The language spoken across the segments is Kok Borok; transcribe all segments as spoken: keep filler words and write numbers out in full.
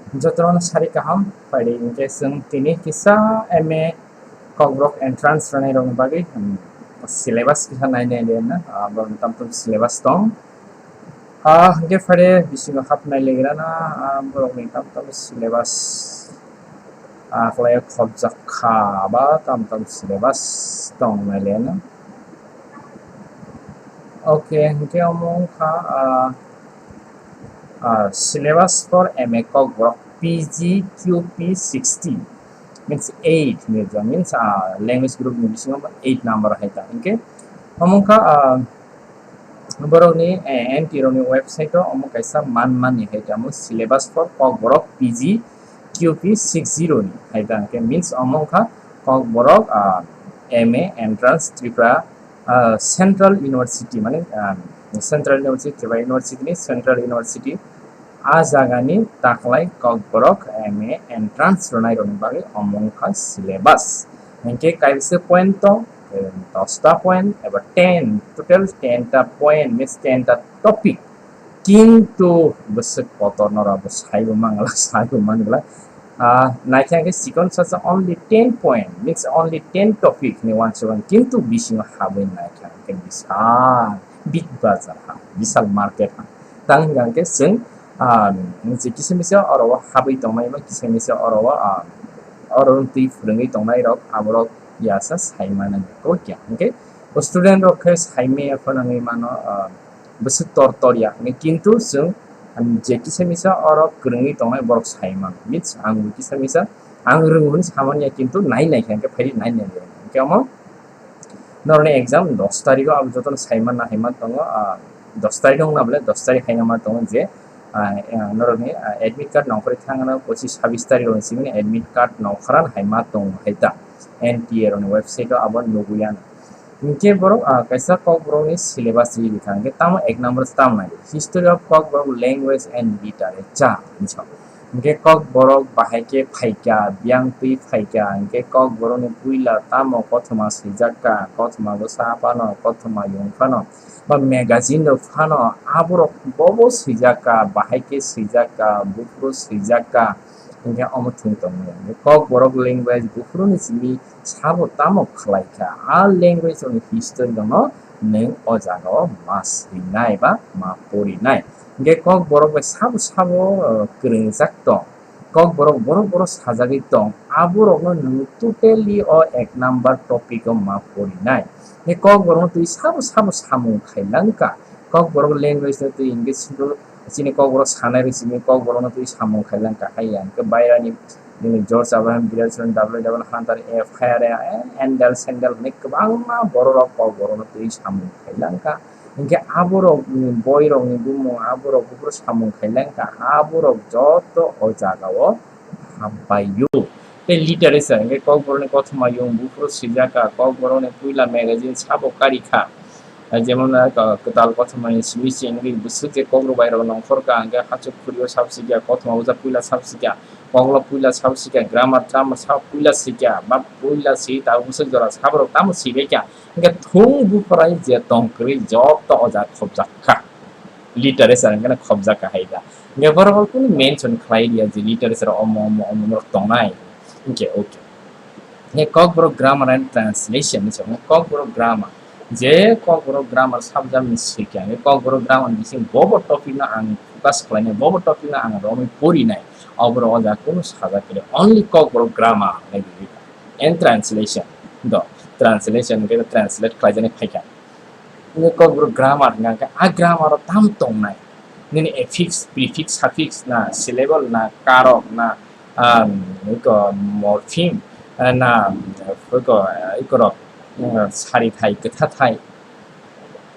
Jotono sari kaham, phaidi hinkhe chwng tini kisa M A Kokborok entrance rwnairokni bagwi, um, syllabus kisa nainai le na, ah, borokni tam tam syllabus tong. Ah, hinkhe phaidi bisingo hapnai legrana, ah, borokni tam tam syllabus, ah, khlai khopjak kha ba tam tam syllabus tong nai le na. Okay, hinkhe omo wngkha, ah, ah, syllabus for M A Kokborok P G Q P sixty, means eight, means, ah, language group ni bisingo eight number hai ta. Hinkhe omo wngkha, ah, borokni, eh, N T rokni website o omo kaisa man mani hai ta, omo syllabus for Kokborok P G Q P sixty ni hai ta. Hinkhe means omo wngkha Kokborok, ah, M A entrance Tripura, ah, Central University, mane, ah, Central University, Tripura University ni Central University, ah jagani taklai Kokborok M A entrance rwnairokni bagwi omo wngkha syllabus. Hinkhe kaisa point tong, eh, dosta point eba ten, total ten ta point, means ten ta topic. Kintu bwswk kotor norok bo saibo mangla, saibo mangla. Ah, naikha hinkhe chikon sasa only ten point, means only ten topic ni uansukha, kintu bisingo habwi naikha hinkhe bisal big bazar ha, bisal market ha. Tang hinkha hinkhe chwng, ah, je kisa misa oro o habwi tongnai ba kisa misa oro o, ah, oro twi phwrwngwi tongnai rok aborok yasa saimano kok ya hinkhe student rok khe saimaya phano wngwi mano, ah, bwswk tor tor ya hinwi, kintu chwng, um, je kisa misa oro kwrwngwi tongnai borok sai mano. Means ang bo kisa misa ang rwngo hwnwi samani ya, kintu nai nai khe, hinkhe phaidi nai nai ya. Hinkhe omo norokni exam dos tarikh o, abo jotono sai manna hai ma tongo, ah, dos tarikh wngna bole dos tarikh hai ma tongo je, ah, ah, norokni, ah, admit card nongkhorwi thangna pochis sabis tarikh ni simi admit card nongkhorna hai ma tongo hai ta N T A rokni website o abo nugwi ya. Hinkhe borok, ah, kaisa Kokborokni syllabus ri rikha, hinkhe tamo ek number tamo nai, History of Kokborok Language and Literature hinwi sa. Hinkhe Kokborok bahai khe phaikha, biyang twi phaikha, hinkhe Kokborokni puila tamo kothoma swijak kha, kothoma bwsa phano, kothoma yung phano, ba magazine rok phano, aborok bobo swijak kha, bahai khe swijak kha, buphuru swijak kha, hinkhe omo thwng tongo. Kokborok language buphuruni simi sabo tamo khlai kha, a language rokni history rokno nwng o jaga o ma swinai ba ma porinai. Hinkhe Kokborok bai sabo sabo, uh, kwrwngjak tong, Kokborok borok borok sajagwi tong, aborokno nwng totally o ek number topic o ma porinai. Hinkhe Kokborokno twi sabo sabo samung khailangkha, Kokborok language no twi hinkhe chini Kokborok sanai rok simi Kokborokno twi samung khailangkha, hai ya hinkhe bairani Nini George Abraham Grierson, W W Hunter, F Hayare, eh, Endel Sendel hinwi kwbangma bororok Kokborokno twi samung khailangkha. Hinkhe aborok, mm, boirokni bumung aborok buphuru samung khailangkha, aborok joto o jagao hambai-o. Tei literature hinkhe Kokborokni kothoma yung buphuru swijak kha, Kokborokni puila magazine sabo karikha. Jemon, ah, kwtal kothomani simi se wngwi bwswk je Kokborok bairok nongkhor kha, hinkhe hachuk khuri-o sab sikya, kothoma uja puila sab sikya. Kokborok puila sabo sikya, grammar tamo sabo puila sikya, ba puila si tabuk bwswk jora saborok tamo sibaikha. Hinkhe thung buphuru je tong kwrwi joto o jaga khopjak kha. Literature hinkhe khopjak kha hai da. Hinkhe borok kunu mention khlai ya je literature omo omo omo norok tongnai. Hinkhe okay. Hinkhe Kokborok grammar and translation ni sabo Kokborok grammar. Je Kokborok grammar subject ni sikya, Kokborok grammar ni bising bobo topic no ang focus khlainai, bobo topic no ang romwi porinai. Oborok o jaga kunu sajak kwrwi, only Kokborok grammar nai di. And translation. Do, translation ke translate khlaijani phaikha. Nini Kokborok grammar hwnka khe a grammar o tam tongnai. Nini affix, prefix, suffix na, syllable na, karok na, um, iko morpheme, eh, na, iko, eh, ikorok, eh, sari thai, kwtha thai.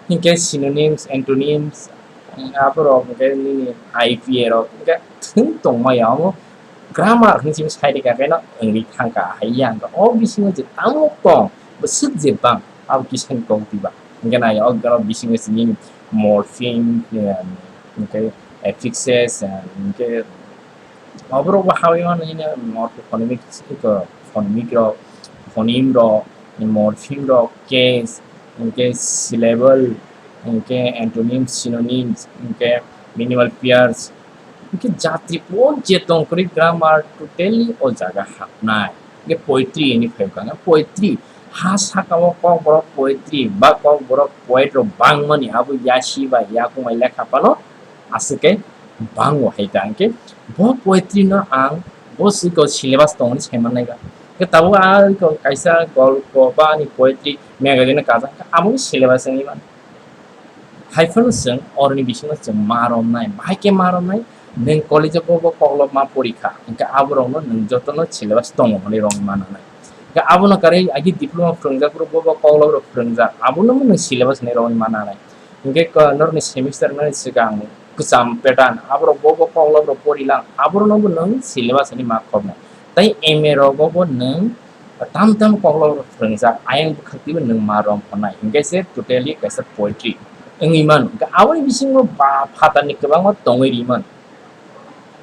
Hinkhe synonyms, antonyms, eh, aborok hinkhe nini I P A rok hinkhe thwng tongmaya omo grammar hinsing sai rikha khe no wngwi thangkha. Hai ya hinkhe o bisingo je tamo tong, bwswk je bang, abo kisani kok diba. Hinkhe nai o bisingo sini morpheme, eh, hinkhe affixes, eh, hinkhe Oborok bo habwi mano nini morphophonemic, phonemic rok, phoneme rok, morpheme rok, case, hinkhe syllable, hinkhe antonyms, synonyms, hinkhe minimal pairs, Hwnkhe jatri pon je tongkwrwi grammar totally o jaga hapnai. Hwnkhe poetry hwnwi phaikha, hwnkhe poetry ha saka o kokborok poetry ba kokborok poet rok bangmani abo yasi ba yakungbai lekha phano aswk khe bango hai ta. Hwnkhe bo poetry no ang bo swkang syllabus tongmani saiman naiga. Hwnkhe tabuk a kaisa golpo ba ani poetry magazine kajak kha, abo syllabus wngwi mano. Hai phano chwng oroni bisingo chwng ma romnai, bahai khe ma romnai, nwng college o bo bo koklop ma pori kha, hwnkhe aborokno nwng jotono syllabus tongo hwnwi rwngwi ma nangnai. Hwnkhe abono karwi agi diploma phwrwngjak rok bo bo koklop rok phwrwngjak, abono bo nwng syllabus hwnwi rwngwi ma nangnai. Hwnkhe ko-, norokni semester nani swkang kwcham pattern, aborok bo bo koklop rok pori lang, aborokno bo nwng syllabus hwnwi ma khornai. Tai M A rogo bo nwng tam tam koklop rok phwrwngjak, ayang bwkhak twibo nwng ma rom hwnai, hwnkhe se totally kaisa poetry wngwi mano. Hwnkhe aboni bisingo ba phatarni kwbangma tongwi rimani.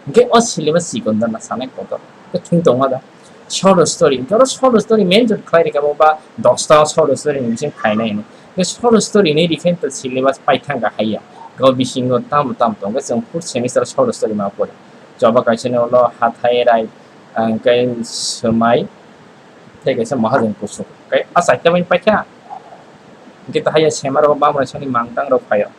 Hwnkhe o syllabus chikon da na sanai kotor khe thung tongma da. Short story, hwnkhe oro short story mention khlai rikha bo ba dosta short story ni bising phainai hwnwi. Hwnkhe short story ni rikhe to syllabus paithang kha haiya. Hwnkhe o bisingo tamo tamo tongkhe chwng fourth semester short story ma pori. Choba kaisa ni ulo hathai rai, hwnkhe swmai, tei kaisa mahajon kusuk. Hwnkhe a chaita bai paikha. Hwnkhe to haiya sema rok bamrai sani mangtang rok phaio.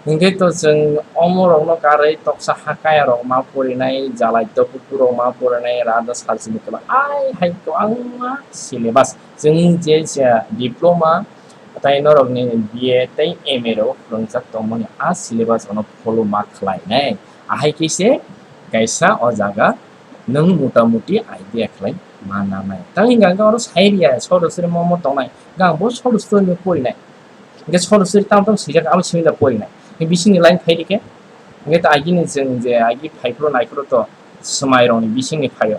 Hwnkhe to chwng omo rokno karwi toksa hakaya rok ma porinai, jalai topuku rok ma porinai, rada salsini kwbang ai hai kwbangma syllabus. Chwng je se diploma tai norokni B A tei M A rok phwrwngjak tongmani a syllabus ono follow ma khlainai. Ahai khe se kaisa o jaga nwng mota moti idea khlai ma nangnai. Tang hingka hingke oro sai riya, short story mo mo tongnai. Hingke ang bo short story no porinai. Hingke short story tamo tamo swijak, abo simi da porinai. Hingke bisingni line phai rikhe. Hingke ta agini chwng je agi phai phuru nai phuru to swmai rokni bisingni phaio.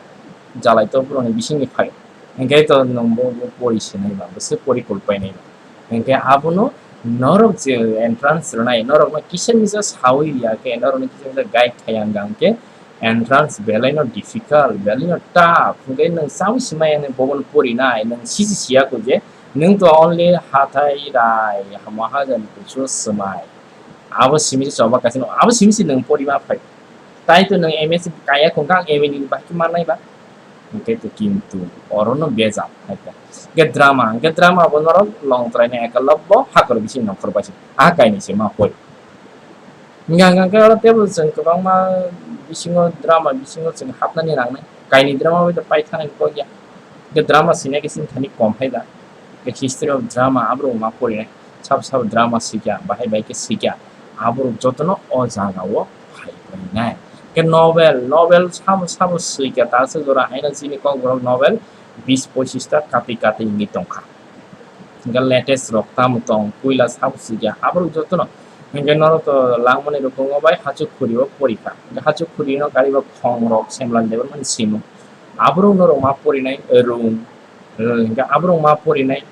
Jalai to borokni bisingni phaio. Hingke to nwng bo, bo pori sinai ba, bo se pori kulpai nai ba. Hingke abono norok je entrance rwnai, norokno kisa misa sawi ya khe, norokno kisa misa guide khai ang hingke entrance belai no difficult, belai no tough. Hingke nwng sawi simai ya nai bobono porinai, nwng sisi siya kho je, nwng to only hathai rai, mahajan kuchu swmai. Abo simi se choba kaisa no, abo simi se nwng porima phai. Tai to nwng M S kaya kho kha, M A ni bahai khe mannai ba. Hingke to kintu oro no bejak hai khe. Hingke drama, hingke drama bo norok long trai na ekalobbo hakor bising nongkhor bai se. A kainwi se ma poi. Hingke hingke oro tebo chwng kwbangma bisingo drama bisingo chwng hapnani nangnai. Kainwi drama bai to paithanani kok ya. Hingke drama sina khe sini thani kom hai da. Hingke history of drama aborok ma porinai. Sabo sabo drama sikya, bahai bai khe sikya, aborok jotono o jaga o phai painai. Hingke novel, novel sabo sabo sikya, ta se jora haino chini kokborok novel bis pochista kati kati wngwi tongkha. Hingke latest rok tamo tong, puila sabo sikya, aborok jotono. Hingke norok to langmani rok tongo bai hachuk khuri o porikha. Hingke hachuk khuri no kariba khong rok semlan debor mani simo. Aborok norok ma porinai rung, hingke aborok ma porinai.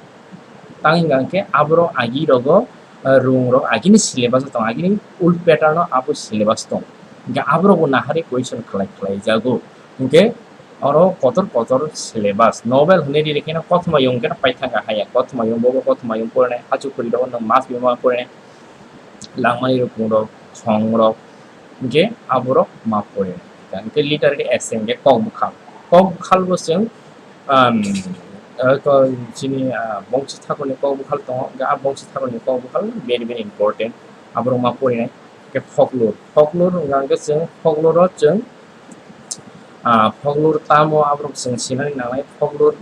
Tang hingka hingke aborok agi rogo, eh, rung rok agini syllabus o tongo, agini old pattern o abo syllabus tongo. Hingke aborok bo nahari question khlai khlai jago. Hingke oro kotor kotor syllabus. Novel hwnwi riri kheno kothoma yung khe paithaka haya. Kothoma yung bobo kothoma yung porinai. Hachuk khuri rogo nwng mas bima porinai. Langmani rukung rok, song rok, hingke aborok ma porinai. Hingke literary essay hingke kok bwkhal. Kok bwkhal bo chwng um, uh, ko chini, uh, bongsi thakurni kok bwkhal tongo, hwnkhe a bongsi thakurni kok bwkhal very, very important, aborok ma porinai. Hwnkhe folklore, folklore wngkha hwnkhe chwng folklore o chwng, uh, folklore tamo aborok chwng sinani nangnai, folklore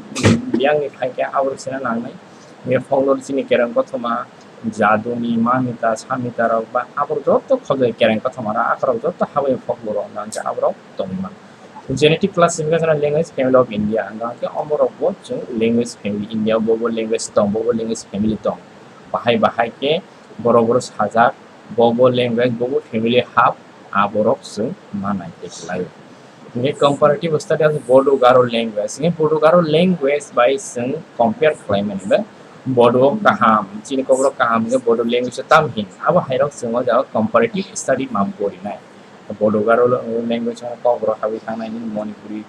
biyangni phaikhe aborok sinani nangnai. Hwnkhe folklore chini kereng kothoma, jaduni, mamita, samita rok ba aborok joto khobjai kereng kothoma rok, akhorok joto habwi folklore o wngkha hwnkhe aborok tongwi mano. Genetic classification of language family of India, hwnka hwnkhe omorok bo chwng language family India, bo bo language tong, bo bo language family tong. Bahai bahai khe borok borok sajak, bo bo language, bo bo family hap, aborok chwng ma nai tei khlai. Hwnkhe comparative study of Bodo Garo language, hwnkhe Bodo Garo language bai chwng compare khlai mani ba Bodo kaham, chini kokborok kaham hwnkhe Bodo language o tam hin, abo hai rok chwng o jaga comparative study ma porinai. Bodo Garo language o kokborok habwi thangnai, nini Manipuri,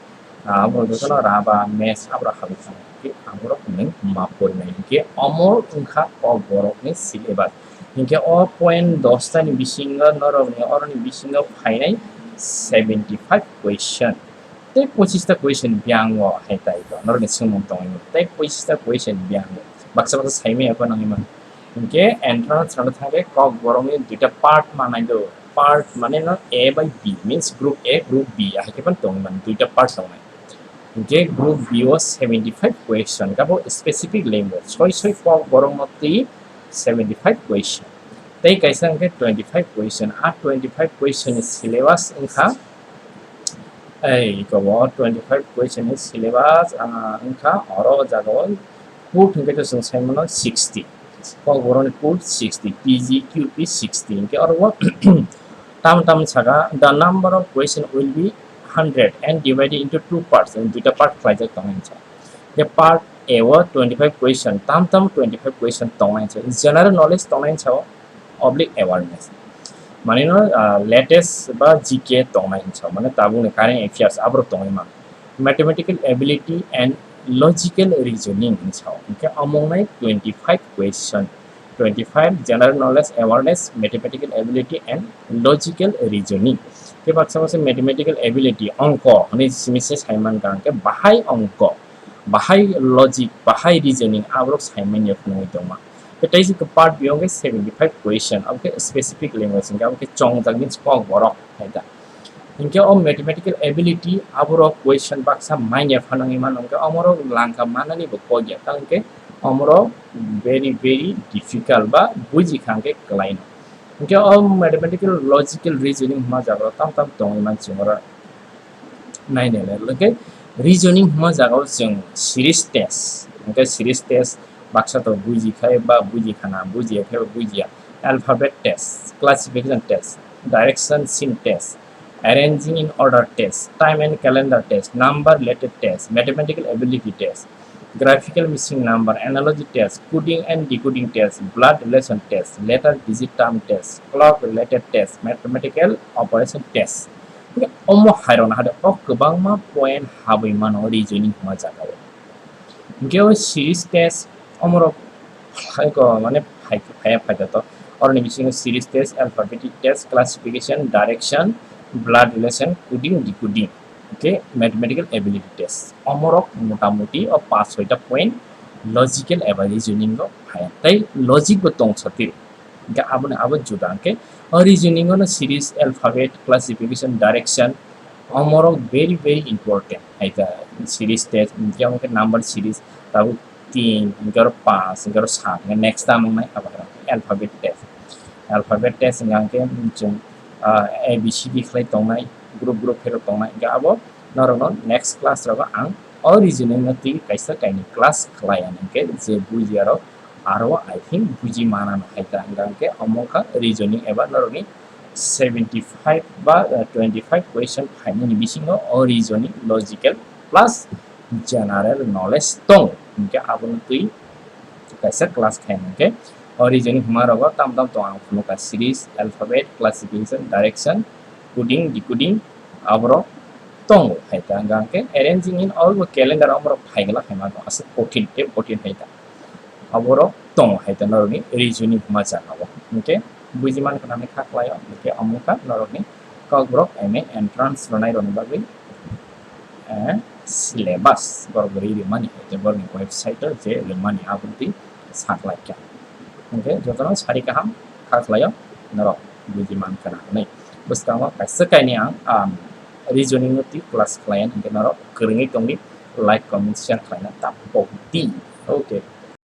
ah, abo jotono Raba, Mech, aborok habwi thangnai. Hwnkhe aborok nwng ma porinai. Hwnkhe omo wngkha kokborokni syllabus. Hwnkhe o point dosta ni bisingo norokni oroni bisingo phainai seventy five question. Tei pochista question biango hai tai to norokni swngmung tongwi tei pochista question biango baksa baksa saimaya ko nangwi man. Hinkhe entrance rwna thangkhe kok borokni duita part manai do. Part mane no A by B, means group A, group B, ahai khe phano tongwi man, duita part tongnai. Hinkhe group B o seventy five question, gabo specific language, soi soi kok borokno twi seventy five question. Tei kaisa hinkhe twenty five question, a twenty five question ni syllabus wngkha, ei kobo twenty five question ni syllabus, ah, wngkha oro o jaga o code hinkhe to chwng sai mano sixty. Kok borokni code sixty, P G Q P sixty. Hinkhe oro o tam tam saka, the number of question will be hundred and divided into two parts, and duita part khlaijak tongo hinsa. The part A o twenty five question, tam tam twenty five question tongnai hinsa. General knowledge tongnai hinsa o oblique awareness. Mane no, ah, latest ba G K tongnai hinsa. Mane tabukni current affairs aborok tongwi man. Mathematical ability and logical reasoning hinsa. Hinkhe omongnai twenty five question. Twenty five general knowledge awareness, mathematical ability and logical reasoning. Khe baksa baksa mathematical ability, ongko hwnwi simi se sai mankha, hinkhe bahai ongko, bahai logic, bahai reasoning aborok sai manya phunugwi tongma. Tei tei se part B o hinkhe seventy five question, abo khe specific language hinkhe abo khe chongjak means kok borok hai da. Hinkhe o mathematical ability aborok question baksa manya phanangwi mano, hinkhe omorok langka manani bo kok ya, tamo hinkhe omorok very very difficult ba buji kha hinkhe kwlaino. Hinkhe o mathematical logical reasoning hwnma jaga tam tam tongwi man chwng oro nainai le. Hinkhe reasoning hwnma jaga o chwng series test, hinkhe series test baksa to buji khai ba buji khana, buji ya khe ba buji ya, alphabet test, classification test, direction scene test, arranging in order test, time and calendar test, number related test, mathematical ability test, graphical missing number, analogy test, coding and decoding test, blood relation test, letter digit term test, clock related test, mathematical operation test. Hinkhe omo hairokno hade o kwbangma point habwi mano reasoning hwnma jaga o. Hinkhe o series test omorok phaiko mane phai phai phai to. Oroni bisingo series test, alphabetic test, classification, direction, blood relation, coding, decoding. Hinkhe mathematical ability test. Omorok motamuti o pas soita point logical eba reasoning o phai. Tei logic bo tong sati. Hinkhe aboni abo juda hinkhe o reasoning o no series, alphabet, classification, direction, omorok very very important. Hai ta series test, hinkhe omo khe number series, tabuk tin, hinkhe oro pas, hinkhe oro sat, hinkhe next ta wngnai abo alphabet test. Alphabet test hinkhe chwng, ah, A B C D khlai tongnai, group group khe rw tongnai, hinkhe abo norokno next class rogo ang o reasoning no twi kaisa kainwi class khlai ani hinkhe je bujiya rok aro I think buji mana no hai ta, hinkhe omo wngkha reasoning eba norokni seventy five ba, uh, twenty five question phainani bisingo o reasoning, logical plus general knowledge tong, hinkhe abono twi kaisa class khaina hinkhe o reasoning hwnma rogo tam tam tong ang phunukha series, alphabet, classification, direction, coding, decoding, aborok tongo hai ta, hinkhe arranging in order calendar omorok phaigwlak hai mano aswk kothin tei kothin hai ta. Aborok tongo hai ta norokni reasoning hwnma jaga o. Hinkhe buji mankha nani kha khlaio, hinkhe omo wngkha norokni Kokborok M A entrance rwnai rokni bagwi, eh, syllabus borok ri rimani, tei borokni website o je rimani aboni twi saklaikha. Hinkhe jotono sari kaham kha khlaio norok buji mankha na hwnwi. Bwskango kaisa kainwi ang, um, reasoning no twi class khlaiya, hinkhe norok kwrwngwi tongdi, like, comment, share khlaina ta pokdi. Okay.